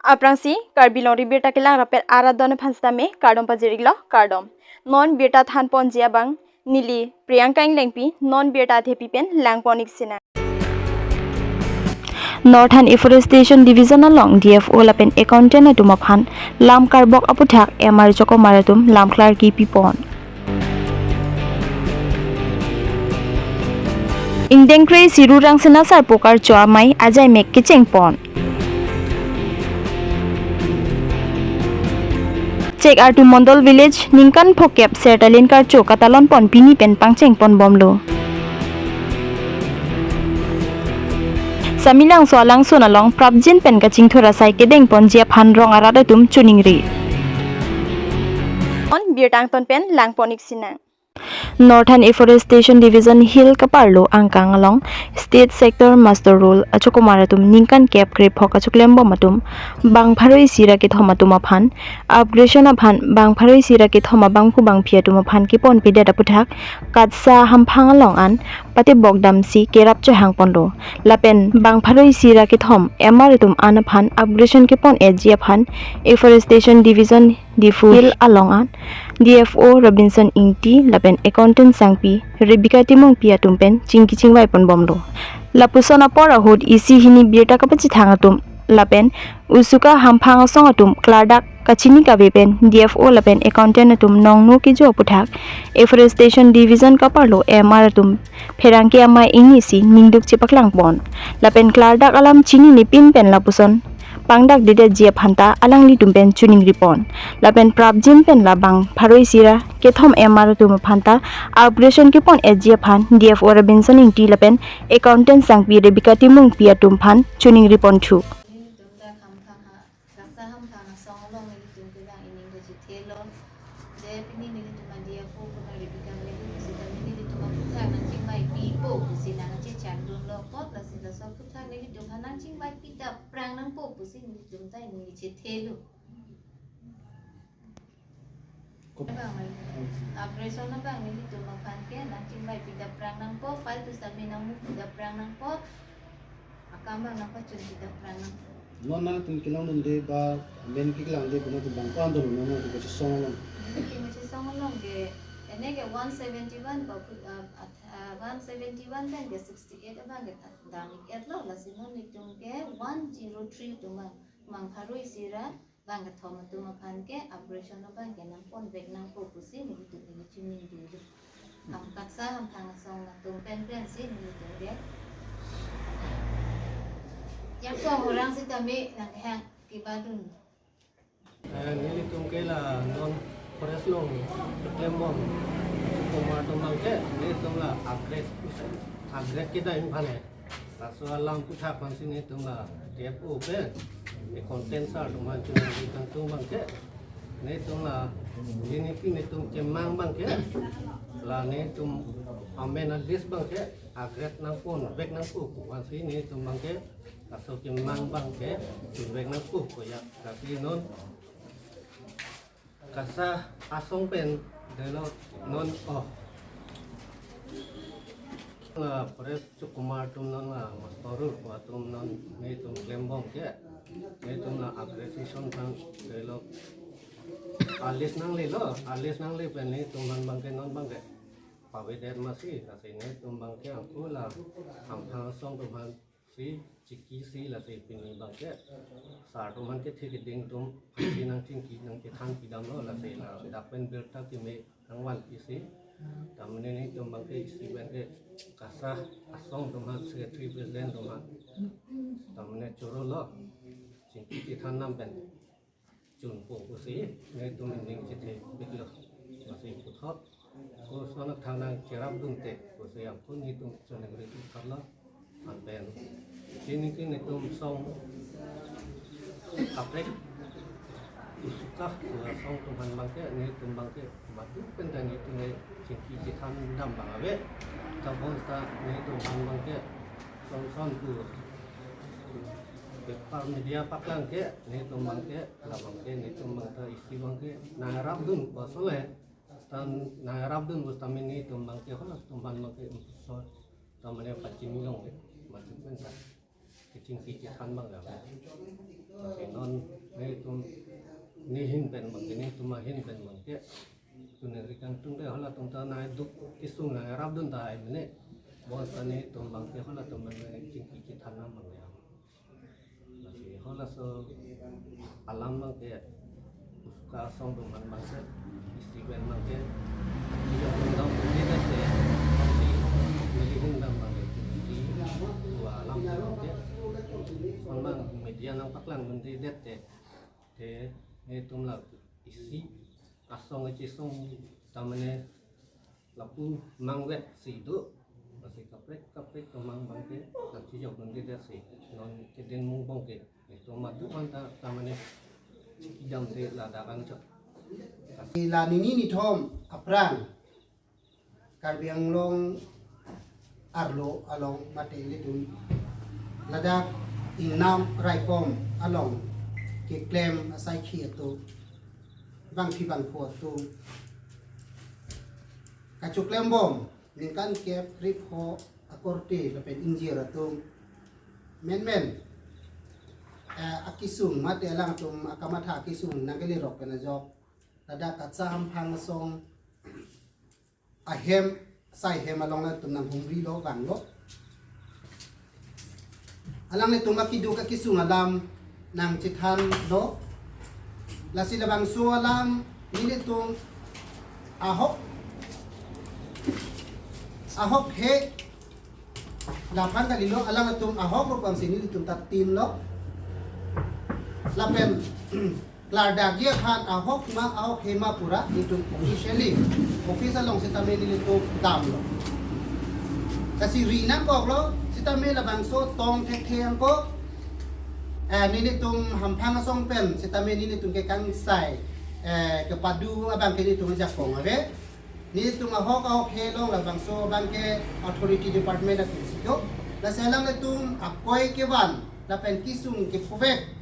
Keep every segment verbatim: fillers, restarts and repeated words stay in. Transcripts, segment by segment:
Aphrangsi Karbi Longri Birta kelang rapet arat adon aphan sitame kardom pajir-iklo, kardom. Non birta thanponji abang neli Priyanka Englengpi, non birta athepi pen langpon-ik sinang. Northern Afforestation Division along D F O lapen accountant atum aphan lam karbok aputhak M R chokomar atum lam klarki pipon. Ingdeng kre-isi Ru Rangsina Sarpo karcho amei ajaimek kechengpon. Chekartu Mondol Village ningkan phokep Sertalin karcho katalonpon pini pen pangchengponbomlo. Samelangso alangsun along prapjin pen kachingthur asai kedengponji aphan rong arat atum choningri. Non birta angton pen langpon-ik sinang. Northern Afforestation Division Hill kaparlo angkang along State Sector Muster Roll achokomar atum ningkan kep krephok achoklembom atum bang pharo isi ra kethom atum aphan upgradation aphan bang pharo isi ra kethom abangphu bangphi atum aphan keponpedet aputhak KATSA hamphang along an patebok damsi kerap chohangponlo. Lapen bang pharo isi ra kethom M R atum an aphan upgradation kepon-etji aphan Afforestation Division Diphu Hill along an D F O Robinson Ingti lapen accountant sangpi Rebecca Timungpi atum pen chingki chingvaiponbomlo. Lapuson apor ahut isi hini birta kapachethang atum lapen usuka hamphang asong atum klardak kachini kave pen D F O lapen accountant atum nongno kejo aputhak Afforestation Division kaparlo M R atum pherangke amei ingnisi ningduk chepaklangpon. Lapen klardak alam chinine pin pen lapuson pangdakdedetji aphanta alanglitum pen choningripon. Lapen prapjin pen la bang pharo isi ra kethom M R atum aphanta upgradation kepon-etji aphan D F O Robinson Ingti lapen accountant sangpi Rebecca Timungpi atum aphan choningriponthu. Nelitum dak hamphang ha, KATSA hamphang asong along nelitum kedang ining kachethelo. De pini nelitum a D F O puna Rebecca Timungpi pusitame nelitum aphuthak nangchingvaipipo pusi nangchechandunlo apot lasi laso aphuthak nelitum aphan nangchingvaipi daprang nangpo pusi nelitum ta ining kachethelo. Abang, upgradation abang nelitum aphan ke nangchingvaipi daprang nangpo, file pusitame nangmupi daprang nangpo, akam abang nangpachunpi daprang nangpo. Non nangtum kelongdunde ba amen keklangde puna tu bang ko-an dolo non nangtum kachesong along. Nelitum kachesong along ke, ene ke one seventy-one ba phu-, ah, at-, ah, one seventy-one pen ke sixty-eight abang ke dam-ik-etlo, lasi non nelitum ke one zero three atum abang, bang pharo isi ra bang kethom atum aphan ke upgradation abang ke nangponvek nangpo pusi nelitum ini chiningri dulu. Ham KATSA hamphang asong atum pen pensi nelitum ke. Yang ko orang sitame nang hang kebadun. Eh, nelitum ke la non forest along klembom. Chokomar atum abang ke, nelitum la upgrade, upgrade kedam aphan he. Laso alam aphuthak aphansi nelitum la D F O pen, accountant sir atum aphan chuningri kangtung abang ke. Nelitum la, nelitum, nelitum kemang abang ke. La nelitum amen a-list abang ke, upgrade nangponvek nangpo aphansi nelitum abang ke. Laso kemang abang ke, chunvek nangpo ko ya. Lasi non KATSA asong pen delo non oh. La forest chokomar atum non la master rule ko atum non nelitum klembom ke. Nelitum la upgradation abang delo. A-list nanglelo, a-list nangle pen nelitum aphan abang ke non abang ke. Pavedet masi, lasi nelitum abang ke angko la hamphang asong atum aphan si chikisi lasi pini abang ke sir atum aphan kethe keding atum aphansi nangchingki nangchethanpi damlo lasi la dak pen birta keme nangvanpisi. Tamne nelitum abang ke isi abang ke KATSA asong atum aphan secretary president atum aphan tamne chorolo chingki chethan dam pen chunpo pusi nelitum ining chethe piklo. Lasi puthot ko sonak thangnang cherapdunte pusi angko nelitum choningri puthotlo. Anpen chini ke nelitum song kaprek usuka asong atum aphan abang ke nelitum abang ke madu pen ta nelitum le chingki chethan dam abang ave. Tabang sa nelitum aphan abang ke son son pu paper media paklang ke nelitum abang ke labang ke nelitum abang ta isi abang ke nangrapdun pasole tan nangrapdun pusitame nelitum abang ke halatum aphan abang ke so tamane pachini longle madu pen ta. Chingki chethan abang ya. Lasi non netum, nehin pen abang, netum ahin pen abang ke, tu neri kangtung de halatum ta nangduk kesung nangrapdun tahai mene. Bonta netum abang ke halatum abang chingki chethan abang ya. Lasi halaso alam abang ke, uska asong atum aphan abang ke, isi pen abang ke, iya undang undang ke, si melihin abang abang ke, di dua alam abang ke, abang media nangpaklang mende det te, te netum la isi asong isi asong ta mene lapu mangvet si do, lasi kaprek kaprek atum abang ke, nangchijokdunde si, non keding mung abang ke, netum madu anta ta mene chikidamde ladak anchot. La nini nithom aphrang Karbi Anglong arlo along mate ilitum ladak ingnam raikom along keklem asaikhi atum, bangphi bangphu atum kachoklem bom ningkan kep krepho akorte lapen ingjir atum menmen, eh, akesung mate alangtum akamatha akesung nangkelerok pen ajok ladak Kacha Hamphang asong ahem, sai hem along latum nanghumrilo vanglo. Alanglitum akiduk akesung alam nangchethanlo. Lasi labangso alam nelitum ahok, ahok he laphan kalilo, alanglitum ahok rup abang si nelitum ta timlo. Lapen klardakji aphan ahok ma ahok he ma pura nelitum officially office along sitame nelitum damlo. Lasi ri nangkoklo sitame labangso tong thekthe angko, eh, nelitum Hamphang asong pen sitame nelitum ke kangsai, eh, kepadu abang ke nelitum ajakong ave. Nelitum ahok ahok he along labangso abang ke authority department atum si do. Lasi alanglitum akoi kevan lapen kesung kepuvek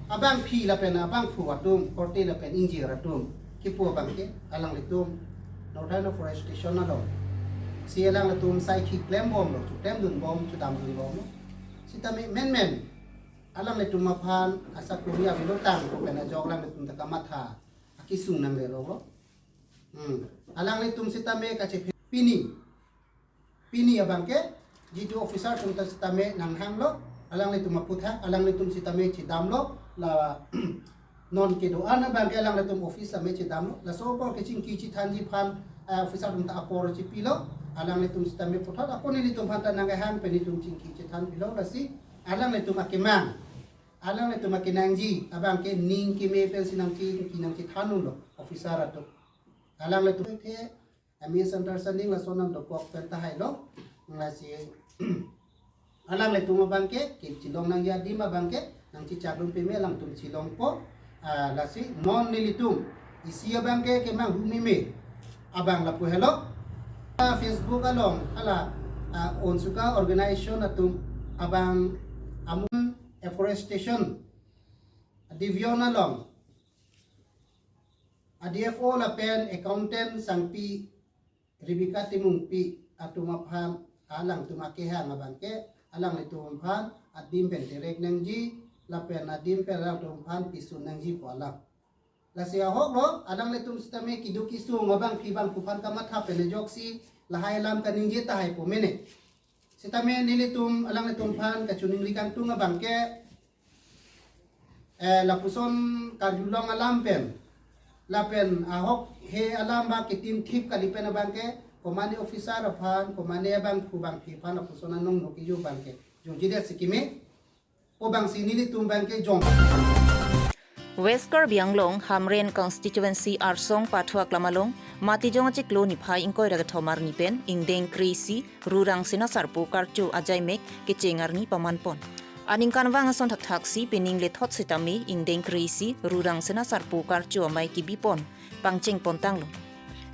abangphi lapen abangphu atum, korte lapen ingjir atum kipu abang ke alanglitum Northern Forest Station along si alanglitum saikhi klem bomlo, choklemdun bom, chodamdun bomlo. Sitame menmen alanglitum aphan asa kuri avelo tangte pen ajok alanglitum ta kamatha akesung nangleroklo. Hmm. Alanglitum sitame kachephe pini. Pini abang ke G T O officer atum ta sitame nanghanglo, alanglitum aputhak, alanglitum sitame chedamlo, la non kedo-an abang ke alanglitum office sitame chedamlo, laso apor kechingki chethanji aphan, eh, officer atum ta apor chepilo, alanglitum sitame puthot, ako nelitum aphan ta nanghang pen nelitum chingki chethanpilo, lasi alanglitum akemang, alanglitum akenangji abang ke ning keme pensi nangchingki nangchethanlo officer atum. Alanglitum ke M S Understanding lason nangdokok pen tahailo. Lasi alanglitum abang ke, ke chelong nangji adim abang ke nangchechakdun peme, alangtum chelongpo. Ah, lasi non nelitum isi abang ke kemanghu meme abang lapu helo. Ah, Facebook along hala, ah, Onsuka organization atum abang amun afforestation division along a D F O lapen accountant sangpi Rebecca Timungpi atum aphan alangtum akehang abang ke alanglitum aphan adim pen terek nangji lapen adim pen alangtum aphan pisun nangji pu alam. Lasi ahoklo, alanglitum sitame keduk kesung abangphi bangphu aphan kamatha pen ajoksi lahai alam kaningje tahai pu mene. Sitame nelitum alanglitum aphan kachiningri kangtung abang ke, eh, lapuson karjulong alam pen, lapen ahok he alam ba kitim thip kali pen abang ke, komane officer aphan, komane abangphu bangphi aphan lapuson anong no keju abang ke jongjidet si keme, pu abang si nelitum abang ke jong. West Karbi Anglong, Hamren Constituency Arsong Pathua Klam along, Matijong achiklo niphai ingkoi ra kethom arni pen, ingdeng kre-isi, Rurang Sena Sarpo karcho ajaimek kecheng arni pamanpon. Aningkanvang ason thakthaksi pining lethot sitame ingdeng kre-isi Rurang Sena Sarpo karcho amei kebipon pangchengpon tanglo.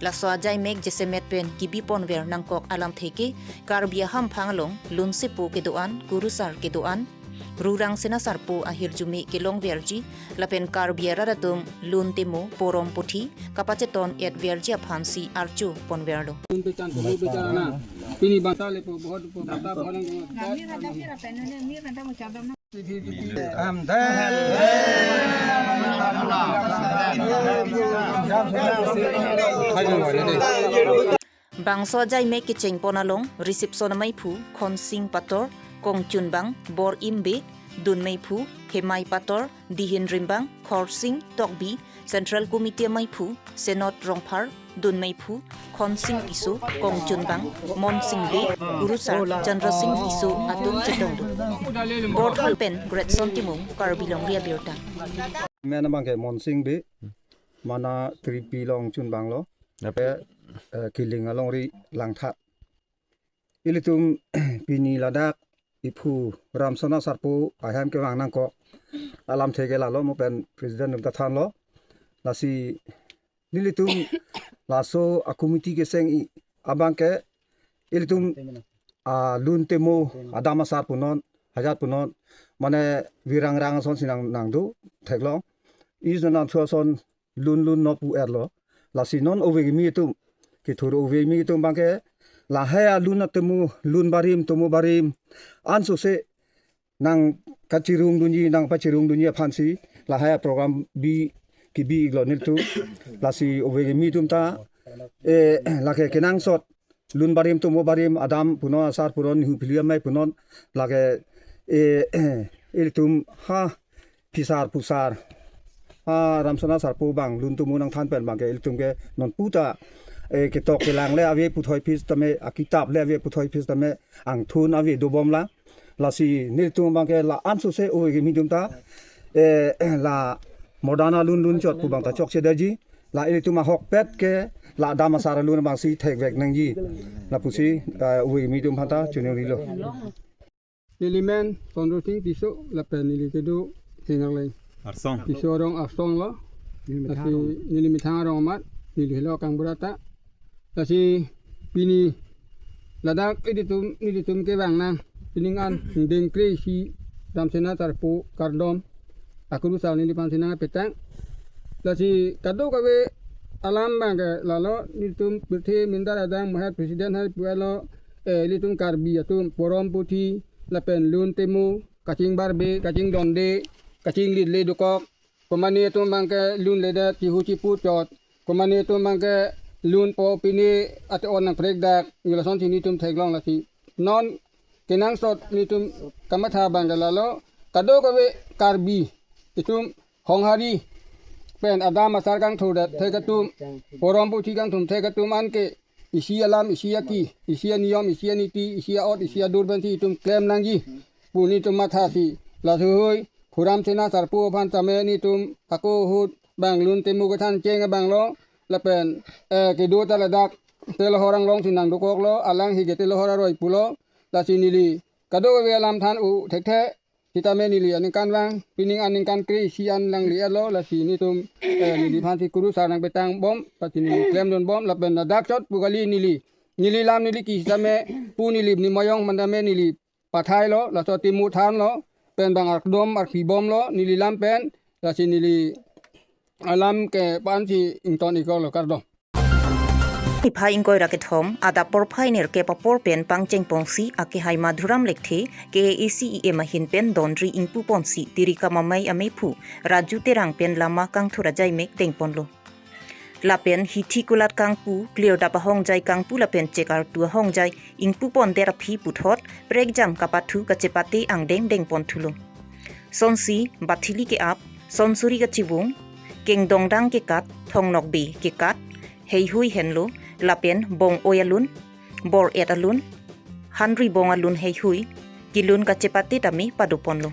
Laso ajaimek jasemet pen kebiponver nangkok alamthe ke Karbi ahamphang along lun sepo kedo-an, kurusar kedo-an, Rurang Sena Sarpo ahirjume kelongverji, lapen Karbi arat atum lun temo porom puthi kapacheton-etverji aphansi archo ponverlo. Lun pechan, lun pechan na. Pini bata lepo bahut upo bata bahut nang. Bangso ajaimek kechengpon along reception amaiphu Khonsing Pator, Kongchunbang, Bor Imbe, Dunmeiphu Khemai Pator, Dihin Rimbang, Khorsing Tokbi, Central Committee amaiphu Senot Rongphar, Dunmeiphu Khonsing Tisso, Kongchunbang Monsing Bey, Kurusar Chandrasing Tisso atum chetongdun. Borthal pen Gretson Timung, Karbi Longri Abirta. Mena bangke Monsing Bey, mana Tripi Longchunbang lo, Nape? eh, Kiling alongri Langthat. Ilitum pini ladak iphu Ramsona Sarpo ahem kevang nangkok alamthe ke lalo mo pen president nung ta thanlo. Lasi nelitum laso a-committee keseng i abangke ilitum alun temo, adam asar punon, hajat punon, mane virang rang ason si nang nangdo theklong. Isi nangthu ason lun lun no pu-etlo. Lasi non ove kimi atum, kethur ove kimi atum bangke lahai alun atemo, lun barim, temo barim ansose nang kachirung dunji, nang pachirung dunji aphansi lahai program bi kebi-iklo nelitum. Lasi ove kimi atum ta, eh, lake kenangsot lun barim, temo barim, adam punon, asar punon, nihu phili amei punon, lake, eh, ilitum ha phisar phusar, ha Ramsona Sarpo abang lun temo nangthan pen bangke ilitum ke nonpu ta, eh, ketok kelang le ave puthoi phi setame, akitap le ave puthoi phi setame, angthun ave dobomlang. Lasi nelitum bangke la ansose ove kimi atum ta, eh, la modana lun lunchot pu bang ta chokche daji. La ilitum ahokpet ke la adam asar alun bangsi thekvek nangji. Lapusi, eh, ove kimi atum aphan ta choningri lo. Neli men Chandra Sing Tisso lapen neli kedo Hengarleng. Arsong. Tisso arong Arsong lo. Neli methang Lasi arong. Neli methang arong amat, neli helo Kangbura ta. Lasi pini ladak ilitum, nelitum kevang nang pining an dengkre isi Ramsona Sarpo kardom akurusar neliphan si nangpetang. Lasi kadokave alam bangke lalo, nelitum pirthe mindar adang mohet president hai pu-etlo, eh, ilitum Karbi atum porom puthi lapen lun temo, kachingbarbe, kachingdonde, kachinglile dokok, komane atum bangke lunledet, chihu chipu chot, komane atum bangke lunpo pine ate on nangprek dak, yo lasonsi nelitum theklong. Lasi non kenangsot nelitum kamatha bangke lalo, kadokave Karbi atum honghari pen adam asar kangthurdet thek atum, porom puthi kangthum thek atum anke isi alam, isi aki, isi aniyom, isi aniti, isi a-ot, isi adur pensi itum klem nangji pu nelitum mathasi. Laso hui phu Ramsona Sarpo aphan tame nelitum hako ahut bang lun temo kethan cheng abang lo, lapen, eh, kedo ta ladak Telohor anglong si nangdokoklo, alang hi ke Telohor aroi pulo. Lasi neli kadokave alam than-o thekthe, sitame neli aningkanvang, pining aningkan kre isi an nangle-etlo, lasi nelitum, eh, neliphansi kurusar nangpetang bom, pasi neli klemdun bom, lapen ladak chot pu kali neli, neli lam neli ki sitame, pu neli ni moyong mandame neli pathailo, laso temo thanlo, pen bang arkdom arpi bomlo, neli lam pen, lasi neli alam ke pansi ington-iklo, kardom. Niphai ingkoi ra kethom, adap porphai nerkep apor pen pangchengponsi akehai Madhuram Lekthe, K A A C E M ahin pen donri ingpuponsi, Tirikam Amei ameiphu Raju Terang pen lama kangthur ajaimek dengponlo. Lapen hithi kulat kangpu, klirdap ahongjai kangpu lapen chek artu ahongjai ingpupondet aphi puthot, prekjam kapathu kachepate angdeng dengponthulo. Sonsi, bathili ke-ap, sonsuri kachivung, kengdongdang kekat, thongnokbe kekat, heihui henlo, lapen bong-oi alun, bor-et alun, hanribong alun heihui, kilun kachepate tame padoponlo.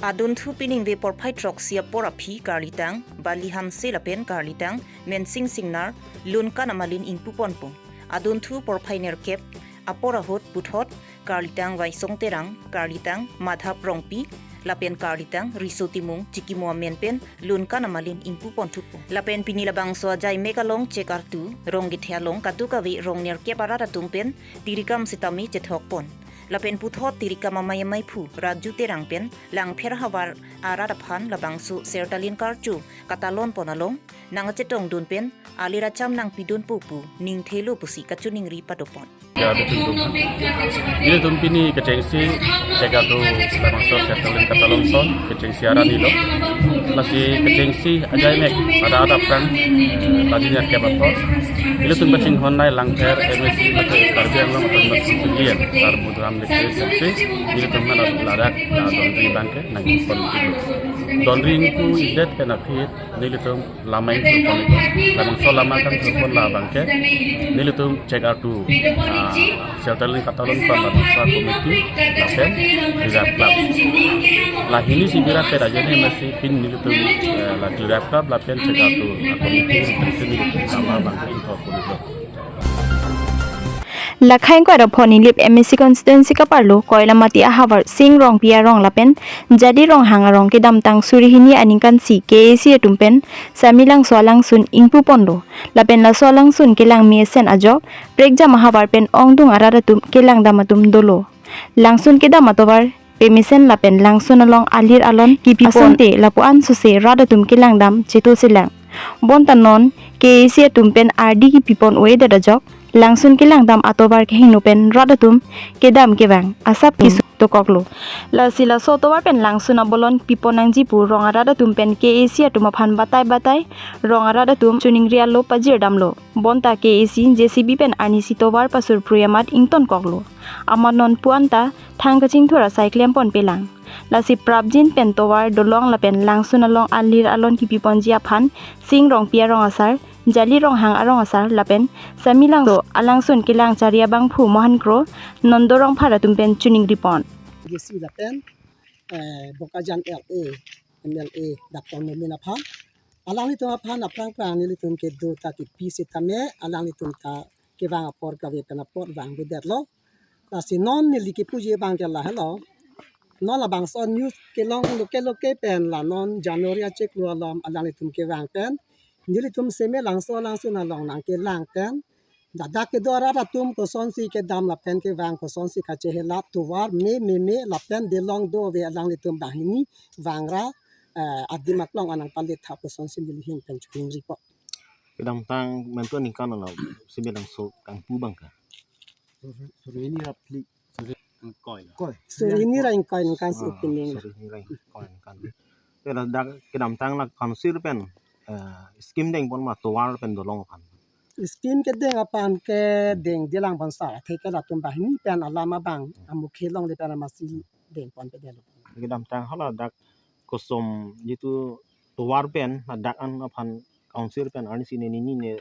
Adunthu pining ve porphai throksi apor aphi karlitang Bali Hanse lapen karlitang Mensing Singnar lun kan amalin ingpuponpo. Adunthu porphai nerkep apor ahut puthot karlitang Vaisong Terang, karlitang Madhab Rongpi, lapen karlitang Riso Timung chikimo amen pen lun kan amalin ingpuponthupo. Lapen pini labangso ajaimek along chek artu, rong kethe along kadokave rong nerkep arat atum pen Tirikam sitame chethokpon. Lapen puthot Tirikam Amei ameiphu Raju Terang pen Langpher havar arat aphan labangso Sertalin karcho katalonpon along nangchetongdun pen alir acham nangpidunpo pu ningthelo pusi kachoningri padopon. Ya, betul, betul. Nelitum pini kechengsi Check Artu Labangso Central Link Katalon Pon kechengsi arni lo. Lasi kechengsi ajai mek pada ada perang lagi nyar ke bapak. Nelitum kachinghon nai Langpher M A C mate Karbi Anglong Autonomous Council lian sar Budram Lekhe kechengsi nelitum mana ladak na dondri abangke nangpon. Dondri ingpu idet pen aphi nelitum lama ingthurpon, labangso lama kangthurpon labangke nelitum Check Artu, ah, Central Link Katalon Pon Labangso Committee lapen Telegraph Club. La hini si bira pera jeni masi pin nelitum, eh, la Telegraph Club lapen Check Artu, ah, Committee, nelitum lama abangke ingthurpon. Lakhai ingkoi ra pho Nilip M A C constituency kaparlo Koilamati ahavar Sing Rongpi arong lapen Jali Ronghang arong kedamtang suri hini aningkansi K A A C atum pen Samelangso alangsun ingpuponlo. Lapen laso alangsun kelang mesen ajok prekjam ahavar pen ongdung arat atum kelangdam atum dolo. Langsun kedam atovar pemesen lapen langsun along alir alon kipipon asonte lapu-an sose rat atum kelangdam cheto selang. Bonta non K A A C atum pen ardi kipipon o-edet ajok langsun kelangdam atovar kehingno pen rat atum kedam kevang asap keso tokoklo. Lasi laso atovar pen langsun abolon pipon nangji pu rong arat atum pen K A A C atum aphan batai batai rong arat atum choningri alo pajirdamlo. Bonta K A A C J C B pen arnisi tovar pasur phrui amat ingtonkoklo. Amat non puan ta thang kachingthur asai klemponpelang. Lasi prapjin pen tovar dolong lapen langsun along alir alon kipiponji aphan Sing Rongpi arong asar, Jali Ronghang arong asar lapen Samelangso alangsun kelang chari abangphu Mohan Kro, Nondo Rongphar atum pen choningripon. J C lapen, eh, Bokajan L A, M L A Doctor Momin aphan. Alanglitum aphan aphrang phrang nelitum kedo ta kipi setame, alanglitum ta kevang apor kave pen apor vangvedetlo. Lasi non neli kipuji abangke lahelo. Non labangso news kelong loke loke pen la non January achiklo alom alanglitum kevang pen nelitum Samelangso alangsun along nangkelang pen ladak kedo arat atum kosonsi kedam lapen kevang kosonsi kachehelat tovar me me me lapen delong dove alanglitum banghini vangra, eh, adim aklong anang palit thap kosonsi neli ahin pen choningripo. Kedamtang mentu aningkan lo Samelangso kangpu abangke. Suri, suri hini ra phli, suri ingkoi lo. Koi. Suri hini ra ingkoi aningkansi, ah, opening. Suri hini ra ingkoi aningkan. Te ladak kedamtang la council pen, eh, scheme dengpon ma tovar pen dolong aphan. Scheme kedeng aphan ke dengdelang pon sar. Atheke latum banghini pen alam abang amukhe longle pen amatsi dengponpedetlo. Kedamtang hala dak kosom jitu tovar pen ladak an aphan council pen arnisi ne nini ne,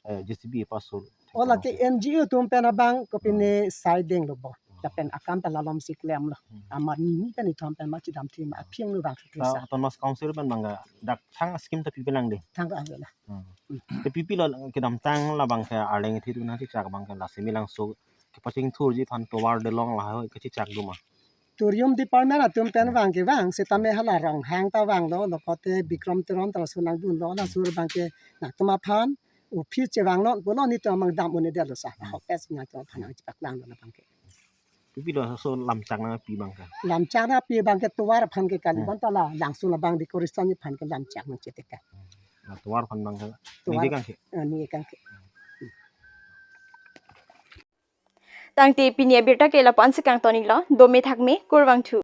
eh, J C B pasur. O lake N G O atum pen abang kopine sai denglo bo. Lapen akam ta lalomsi klemlo. Hmm. Amat nini pen ithom pen ma chidamthe ma aphi angno vang thuthu. Ah, sa. Autonomous Council pen abangke dak thang scheme ta pipelang dei. Thang ka avela. Hmm. Te pipilo kedamtang labangke arleng ithi tu nangchechak abangke la Samelangso kepachingthurji aphan tovar dolong lahai kechechak do ma? Tourism Department atum pen vang kevang setame hala Ronghang ta vanglo, lokote Bikram Teron ta laso nangdunlo, laso abangke nangtum aphan office chevanglo pulo, nelitum amang dam un-edetlo sa, ahok pes nangtum aphan nangchepaklanglo labangke. Pipilo laso lamchak nangpi abangke? Lamchak nangpi abangke tovar aphan ke kali, hmm, bonta la langsun abang decoration aphan ke lamchak nangchetek ke. La tovar aphan abangke. Tovar. Neli kangke. Ah, neli kangke. Tangte pini abirta ke lapu-ansi kangtonlo, dome thakme, kurvangthu.